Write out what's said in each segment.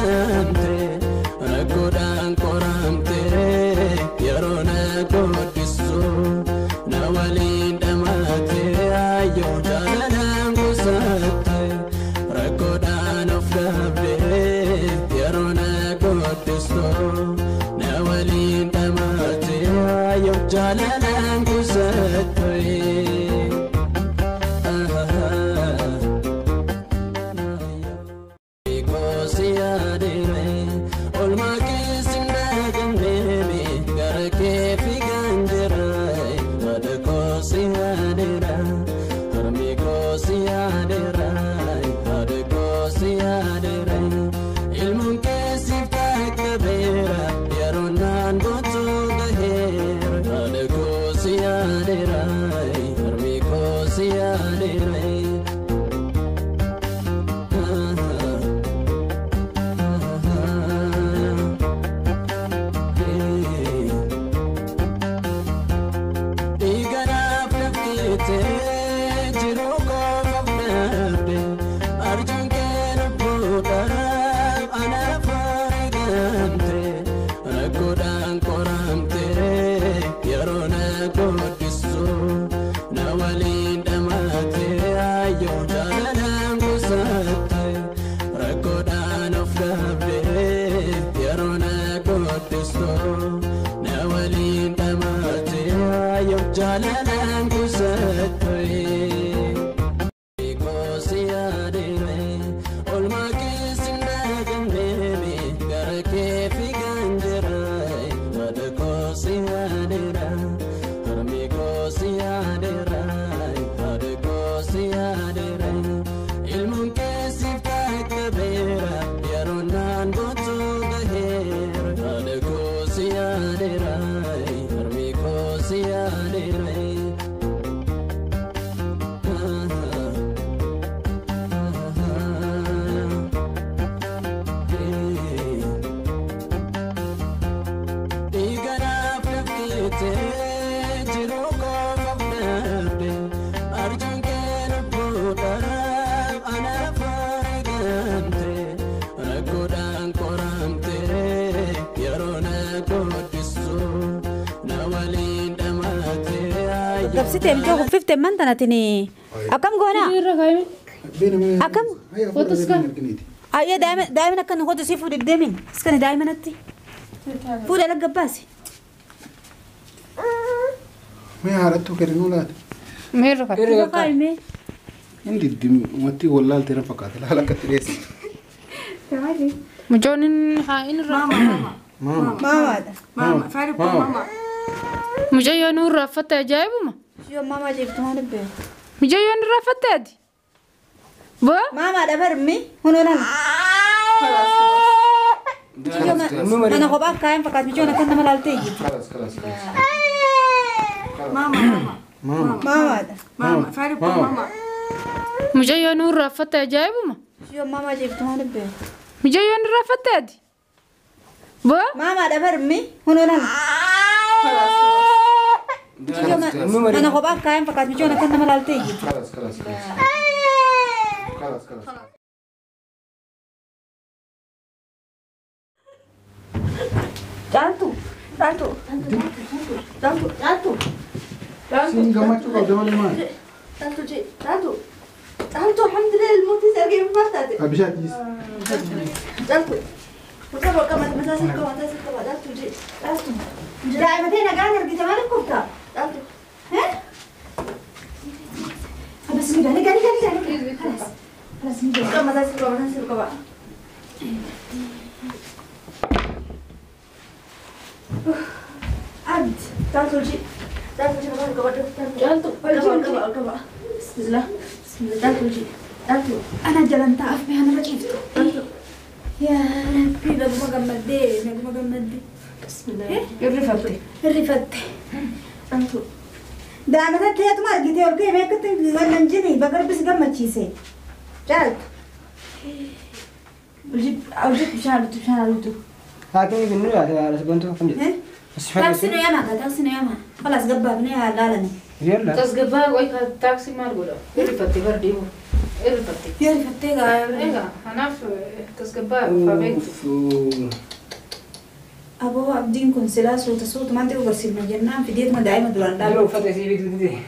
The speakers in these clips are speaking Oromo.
gamte rakkoodhaan qoramte yeroo na guddisu na waliin dhamaate ayyoo jaalalaan qusatte rakkoodhaan of dhabde yeroo na guddisu na waliin dhamaate ayyoo jaalalaan qusatte. Gabsite mtu kuffifte man tanatini akkam goona akkam ayya daa'imni akka nu qotu si fuudhe deemin iskani daa'imanatti fuudhe lagga baasi mee haarattuu kennuu laata mee irra kaayime hindi watti wallaalte na fakkaata laala akkatti dhiyeessi mucoon haa inni irra maamaadha maama maama Mucayyoo nu irraanfatte ajaa'ibuma. Yoo maama jeeftu maal beeku. Mucayyoo nu irraanfatte ati. Boo. Maamaadha barmi hunoo lama. Mana kophaa kaayan fakkaatu mucayyoon akka nama laaltee iyyiti. Maama maamaadha. Maama. Mucayyoo nu irraanfatte ajaa'ibuma. Yoo maama jeeftu maal beeku. Mucayyoo nu irraanfatte ati. Boo. Maamaadha barmi hunoo lama. Mana kophaa kaayan fakkaatu mucayyoon akka nama laaltee iyyiti. Caaltu caaltu caaltu caaltu Siin gammachuu qabda malee maali? Caaltu jee caaltu caaltu alhamdulillah ilmootti si argee faataate. Bishaan dhiis. Caaltu mucaa bakka mataa sirka mataa sirka caaltu jee caaltu. Daa'ima ta'e nagaan argite maal kubta? Caaltu. Bismillah gani gani gani. خلاص mucaa mataa sirka mataa sirka. Abd Caaltu jee caaltu jee mataa sirka caaltu qaba qaba qaba. Bismillah bismillah caaltu jee caaltu. أنا جلنت أفمي أنا رجيت. يا ربي نجمة جمدي نجمة جمدي. بسم الله. Irrifatte. Irrifatte. Caaltu. Daa'ima ta'e argite ol ka'ee beekatti wannan jini bakarbis gammachiise. Caaltu. Hojii bishaan haluutu bishaan haluutu. Haakimni kennu yaada as bantu akkam jedhu. Taaksii nu yaama taaksii nu yaama. Khalaas gabbaabnee haa laalani. Yalla. Tasgabbaa qoy taaksii maal godha? Irrifatte bar deemu. Irrifatte. Yoo rifattee gaa. Egaa kanaaf tasgabbaa beektu. Aboo abdiin kun silaa suuta suutumaan ta'uu barsiifna jennaan fideetuma daa'ima duraan Dura dhaabu. uffata isii bituu dide.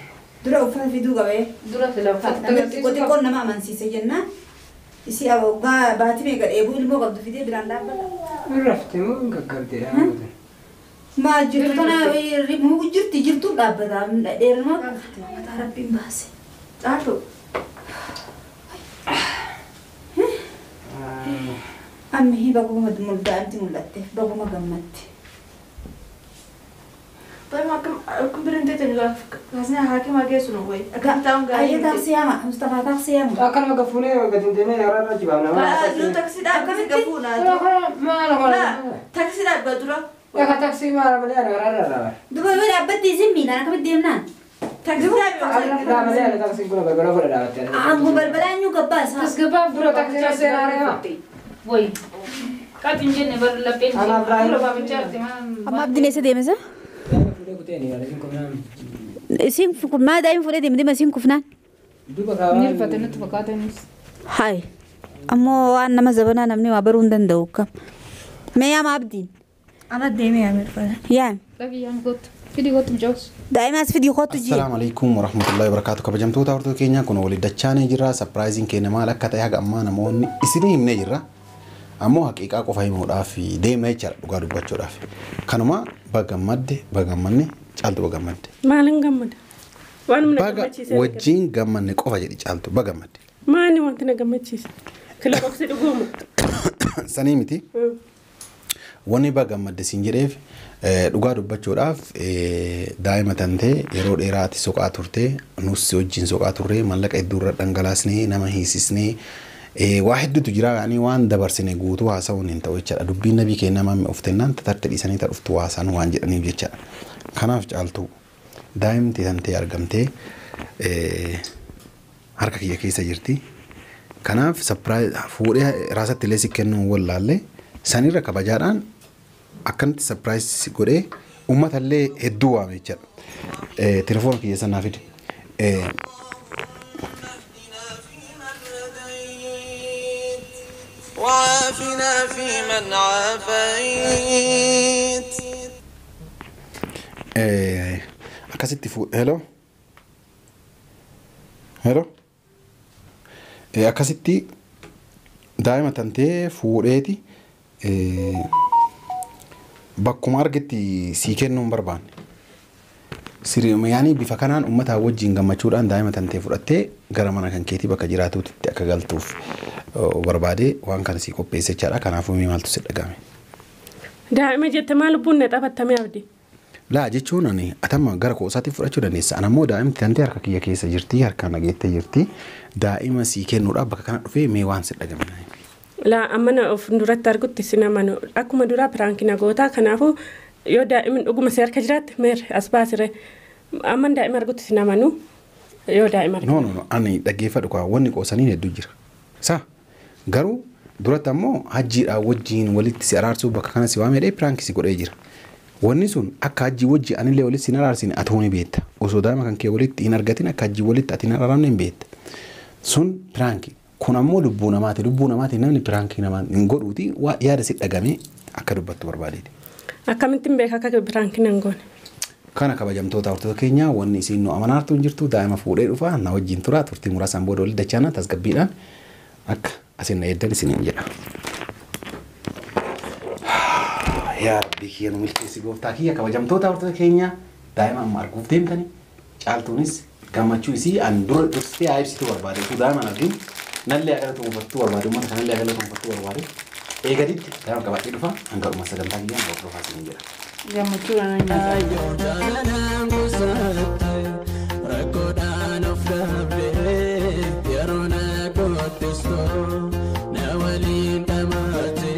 Dura uffata fiduu qabee. Dura sila uffata Namni agarsiisu. xiqqoon nama amansiise jennaan. Isii aboo baatii meeqa dheebuu ilmoo qabdu fidee biraan dhaabbata. Rafte moo hin gaggabdee? Maal jirtu tana muku jirti jirtu dhaabbata. Dheeruma mataa rabbiin baase. Caaltu. Ammi baguma daa'imti mul'atte baguma gammatte. Daa'ima akkam akkam bira hin teetan kaasnee haakima geessu nu wayi. Akkam taa'uun gaarii. Ayyee taaksii yaama Mustafaa taaksii yaama. Akkanuma gafuunee gadi hin deemnee karaa irra jibaamna. Nu taksiidhaan akkasii gafuuna. Maal maal. Taksiidhaan dura. Akka taksii maal malee ani karaa irra dhaaba. Duba yoo dhaabbatti isin miilaan akkamitti deemnaan? Taksiidhaan Irraa malee ani taksiin kun balbala godha dhaabatte. Aangoo balbalaa eenyu gabbaasa? Tasgabbaa Dura taksiin seenaa reema. Wayi. Qaati hin jenne bar lapheen. Anaaf raayii. Dura baabichaa jirti. Amma abdiin eessa deemesa? Daa'ima fuudhee kuteen yaala isin kufnaan. Isin maa daa'ima fuudhee deemte deema isin kufnaan? Duuba kaawaa. Ni rifate natti fakkaata innis. Hayi. Ammoo waan nama zabanaa namni waa baruu hin danda'u akkam. Mee yaama abdiin? Ana deemee yaamee dhufaa. Yaami. Dhaqii yaami kottu. Fidii kottu mucaas. Daa'ima as fidii kottu jii. Assalaamu alaikum warahmatullahi wabarakatuh. Kabajamtoota hordoftoota keenyaa kun waliin dachaanee jirra. Sapiraayiziin keenya maal akka ta'e haga ammaa namoonni isinii himnee jirra. Ammoo haqiiqaa qofa himuudhaaf deemna jechaadha dhugaa dubbachuudhaaf. Kanuma bagammadde bagammanne caaltu bagammadde. Maalin gammada? Waan na Baga gammachiise. wajjin gammanne qofa jedhi caaltu bagammadde. Maali wanti na gammachiise? Kilooksi dhuguuma. Sanii miti. Wanni bagammadde siin jedheef dhugaa dubbachuudhaaf daa'ima tantee yeroo dheeraati soqaa turte nus wajjin soqaa turre mallaqa hedduurra dhangalaasnee nama hiisisnee waa hedduutu jira yaani waan dabarsine guutuu haasa'uun hin ta'u jechaadha. Dubbiin nabii keenya nama oftennaan tatarte dhiisanii ta dhuftu haasa'an waan jedhaniif jechaadha. Kanaaf caaltu daa'imti tantee argamtee harka kiyya keessa jirti. Kanaaf sapiraayiz fuudhee raasatti illee si kennuun wallaalle sanirra kabajaadhaan akkanatti sapiraayiz godhee uummata illee hedduu waame jechaadha. Telefoona kiyya sanaa fide. وعافنا فيمن عافيت. Akkasitti fuudhe. Hello. Hello. Akkasitti daa'ima tantee fuudheeti bakkuma argetti sii kennuu hin barbaanne. Yaani bifa kanaan uummata wajjin gammachuudhaan daa'ima tantee fudhattee gara mana kan keetii bakka jiraatutti akka galtuuf barbaade waan kana sii qopheesse jechaadha. Kanaafuu mee maaltu si dhagahame? Daa'ima jette maal lubbuun na taphattamee abdi? Laa jechuun ani atamma gara koosaatti fudhachuu dandeessa. Ani ammoo daa'imti tantee harka kiyya keessa jirti, harkaan dhageettee jirti. Daa'ima sii kennuudhaaf bakka kana dhufee mee waan si dhagahame? Laa amma na of duratti argutti si namanu akkuma duraa piraankii na gootaa kanaafuu yoo daa'imni dhuguma si harka jiraatte meerre as baasire amma daa'ima argutti si namanu yoo daa'ima argu. No no no ani dhaggeeffadhu kaa wanni qoosaniin hedduu jira. Sa garuu duratti ammoo hajjiidhaa wajjiin walitti si araarsuu bakka kana si waamee piraankii si godhee jira. Wanni sun akka hajjii wajji anillee walitti si hin araarsine ati ni beekta. Osoo daa'ima kan kee walitti hin argatin akka hajjii walitti ati hin araaramne hin beekta. Sun piraankii. Kun ammoo lubbuu namaati. Lubbuu namaati namni piraankii namaa hin godhuuti yaada si dhagamee akka dubbattu barbaadeeti. Akkamittiin beeka akka piraankii nan goone? Kana kabajamtoota hordoftoota keenyaa wanni isin nu amanaartu hin jirtu daa'ima fuudhee dhufa na wajjin tura turtii muraasaan booda walitti dachaana tasgabbiidhaan akka asin na eeddan isiniin jedha. Yaa Rabbi kiyya nu milkeessi gooftaa kiyya kabajamtoota hordoftoota keenyaa daa'ima amma arguuf deemtani caaltuunis gammachuu isii an dura dursitee haa ibsitu barbaade utuu daa'ima argin nallee agala tuunfattuu barbaade uummata kanallee agala tuunfattuu barbaade eegaditti daa'ima qabadhee dhufa hanga dhuma sagantaa kiyyaan hordofaa isiniin jedha. Gammachuudhaan Jaalalaan kuusatte rakkoodhaan of dhabdee yeroo na guddistu na waliin dhamaatte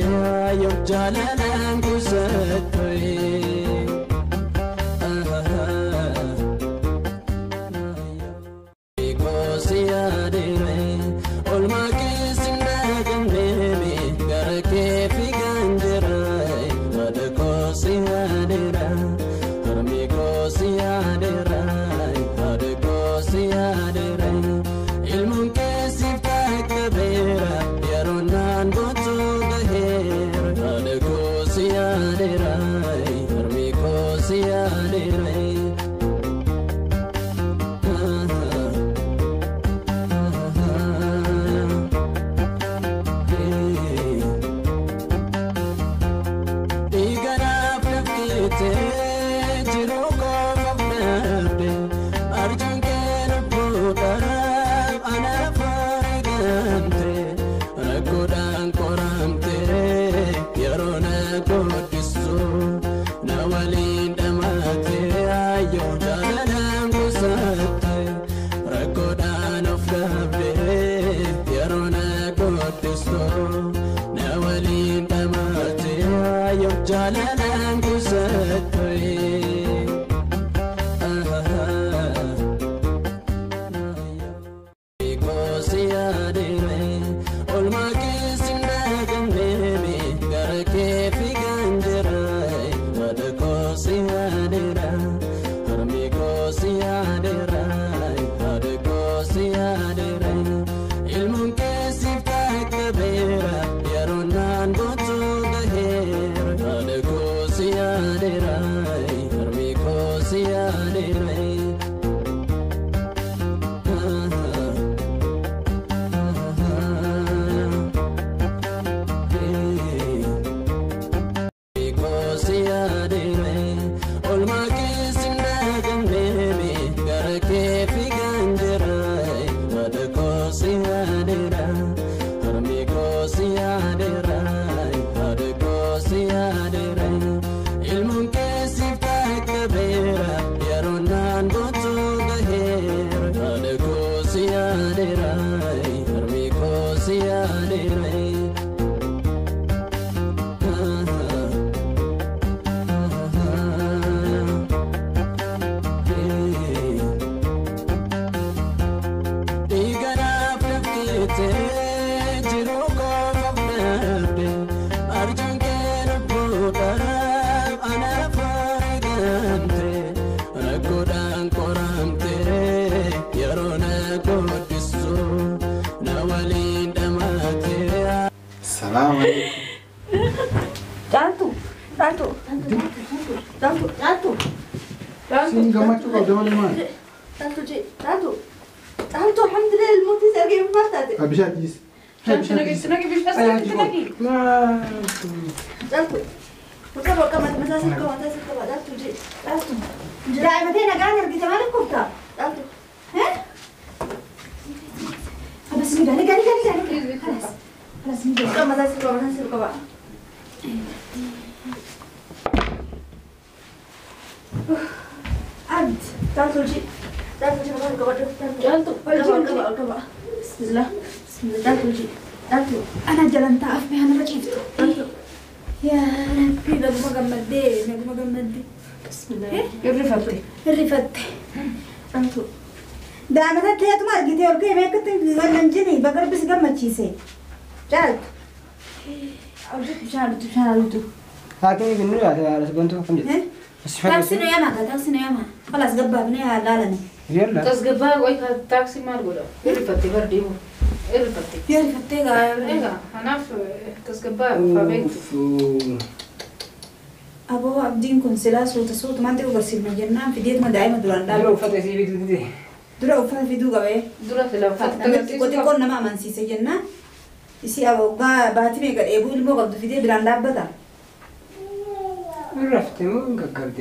yoo jaalalaan kuusatte. Koosi yaadere olmaa keessi ndagamneemi gara kee fiigaan jira mata koosi yaadera harmi koosi yaadera haadha koosi yaadera ilmoon keessi. Jaalalaan qusattu. أنا جلنت أفمي أنا رجيفته. يا ربي نجمة جمدي نجمة جمدي. بسم الله. الرفتة الرفتة. أنتو. ده أنا تلاقي ما جيتي أوكي ما كنت ولا نجني بقرب بس جمد شيء سي. جالت. أوجد بشارته بشارته. هاكني بنقول هذا بنتو كم جد. تاكسي نيامها تاكسي نيامها خلاص قبها بنيها لالني. يلا. تسقبها وين تاكسي ما أقوله. الرفتة برديو. الرفتة. الرفتة إيه أنا في تسقبها فبيت. أبو عبدين كن سلاس وتصوت ما أنت وبرسل مجنان في ديت ما دايما دوران دارو. درو فتة سي بيدو دي. درو فتة في دوغا بيه. درو في لو فتة. كنت كنا ما منسي سجلنا. إسي أبو باتي ميقر أبو المو قبض في ديت بلان دابتا. الرفتة مو قبض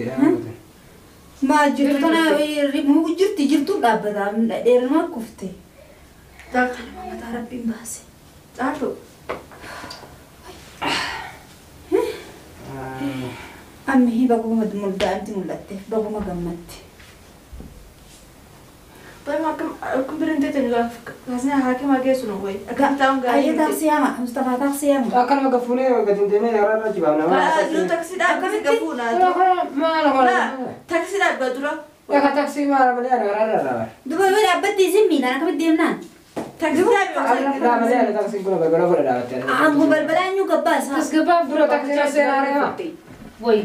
ما جرت أنا مو جرت جرتو دابتا دير ما كفتي. أنا ما تعرف بيمباسي. تعرفوا. أمي هي بابو مدمولة أنت مولتي بابو ما جمدتي. طيب ما كم برنتي تنقف غزنا هاكي ما جيسون وين أكيد تاون جاي. أيه تاكسي يا ما مصطفى تاكسي يا ما. أكل ما قفوني وقدين دمي يا رب جبنا ما. لا تاكسي ده كم قفونا. ما لا لا تاكسي ده بدرة. يا تاكسي ما أنا مليان يا رب لا. دبي وين أبدي زمي أنا كم بدي منان. تاكسي ده لا مليان تاكسي كله بقوله ولا لا. عم بلبلان يو قباس. بس قباس برو تاكسي ده وي.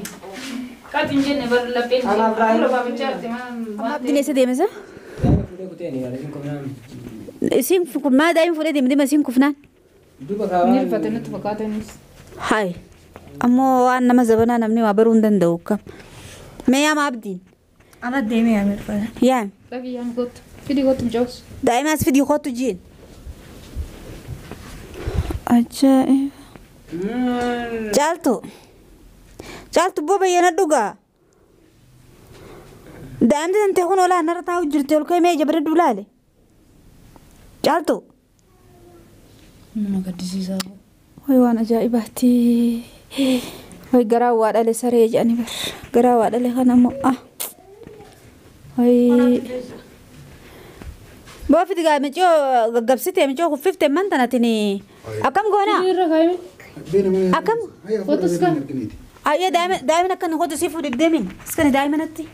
كاتنجن بر لبين. أنا إبراهيم. أبدي نسي ديمزة. اسم ما دايم فلان ديم ديم اسم كفنان. هاي. أمو أنا ما زبنا نمني وابرون دندوك. ما يا ما عبدين. أنا ديمي يا ميرفا. يا. دقيقة يا قط. فيديو قط مجوز. دايما فيديو قط جين. أجا. جالتو. جالتو بابا يندوغا. دائما أنت هون ولا أنا رتاو جرتي ولا كم يجبر الدولالي. جالتو. ما قد زيزا. هاي وانا جايبتي. هاي قراوة على سريج أنا بر. قراوة على خنا مؤة. هاي. بوفي دقائق مجو قبستي مجو خففت من تنتني. أكم جونا؟ أكم؟ Ayyee daa'imni akka nu qotu si fuudhi deemin. Iskani daa'ima natti.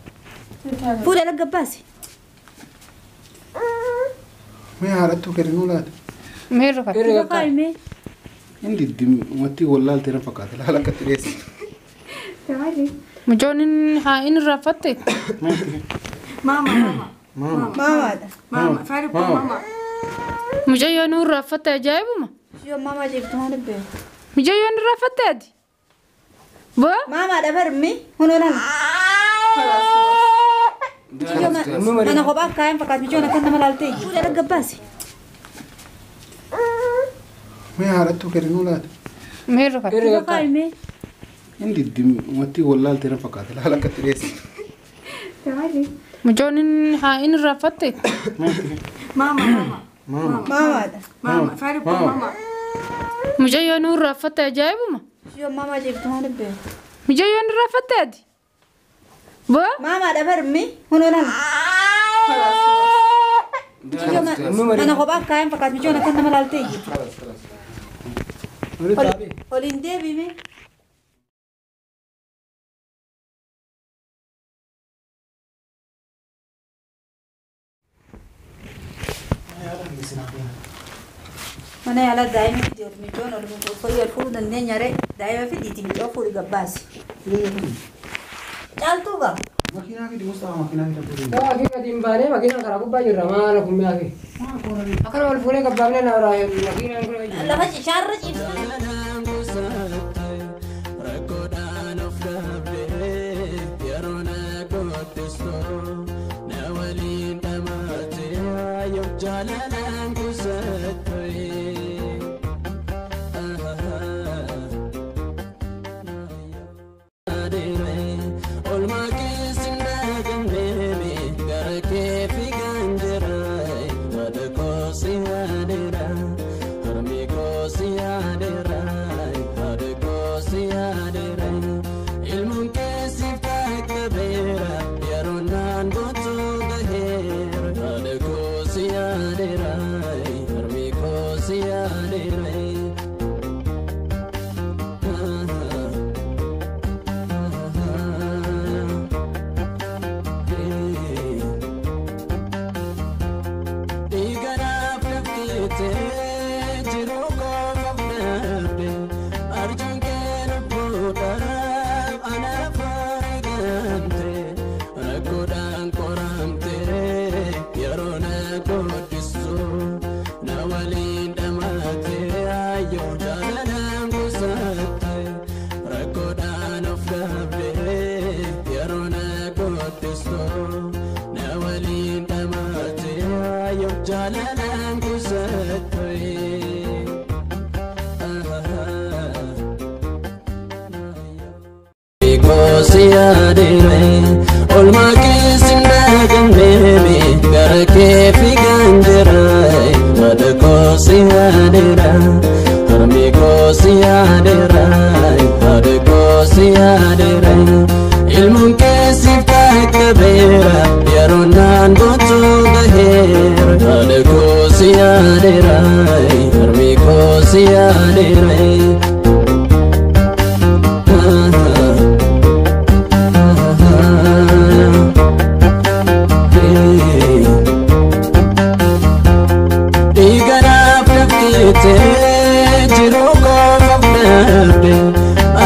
Fuudhi ala gabbaasi. Mee haadhattuu kennuu laata? Meerra fakkii. Irra Kaayimee. Inni wanti wallaalte na fakkaata. Laala akkatti dhiyeesse. Mucoon haa inni raffatte. Mama, mama. Maamaadha. Mama, faari mama. Mucayyoo nu raffatte ajaa'ibuma. Yoo maamaa jeeftu maal beeku? Mucayyoo nu raffatte ati. Boo. Maamaadha barmi hunoo lama. Mana kophaa kaayan fakkaatu michoon akka nama laaltee. Fuudhi ala gabbaasi. Mee haadhattuu kennuu laata? Meerra fakkii. Irra Kaayimee. Inni wanti wallaalte na fakkaata. Laala akkatti dhiyeesse. Mucoon haa inni raffatte. Mama, mama. Maamaadha. Mama, faari mama. Mucayyoo nu raffatte ajaa'ibuma. Yoo maamaa jeeftu maal beeku? Mucayyoo nu raffatte ati. Boo. Maamaadha barmi hunoo lama. Mana kophaa kaayan fakkaatu michoon akka nama laaltee. Oliin deebime. Mana yaalaa daa'ima fidii ol michoon ol fayyaa ol fuudhuu dandeenya ree daa'ima fidiiti micoo fuudhi gabbaasi. Caaltuu gaa. Makiinaa fidi Mustafaa makiinaa fidi. Akii gadi hin baanee makiinaan karaa gubbaa jirra maal kun mi'a kee. Akkana wal fuunee gabbaafnee na biraa makiinaan kun jira. Lafa shaarra ciibsa. Rakkoodhaan of dhabdee yeroo na qopheessu na waliin dhamaatee yoo jaalalaan kuusattee. Olmaa keessi ndaagamneemi gara kee fiigaan jira mata koosi yaadeera harmi koosi yaadeera haadha koosi yaadeera ilmuun keessiif qaqqabeera yeroo naan gootu gaheera haadha koosi yaadeera harmi koosi yaadeera. Dhiiganaaf lafteetee jiruu qofaaf dhabde arjun kee lubbuudhaaf anaaf argamte rakkoodhaan qoramte yeroo na guddisu na waliin dhamaate ayyoo jaalalaan kuusatte rakkoodhaan of dhabde yeroo na guddisu na waliin dhamaate ayyoo jaalalaan kuusatte. Koosi yaadeera olmaa keessi ndaagamneemi gara kee fiigaan jira mata koosi yaadeera harmi koosi yaadeera haadha koosi yaadeera ilmuun keessiif qaqqabeera yeroo naan gootu gaheera haadha koosi yaadeera harmi koosi yaadeera. Dhiiganaaf lafteetee jiruu qofaaf dhabde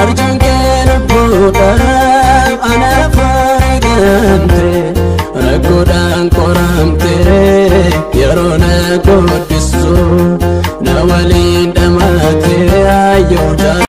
arjun kee lubbuudhaaf anaaf argamte rakkoodhaan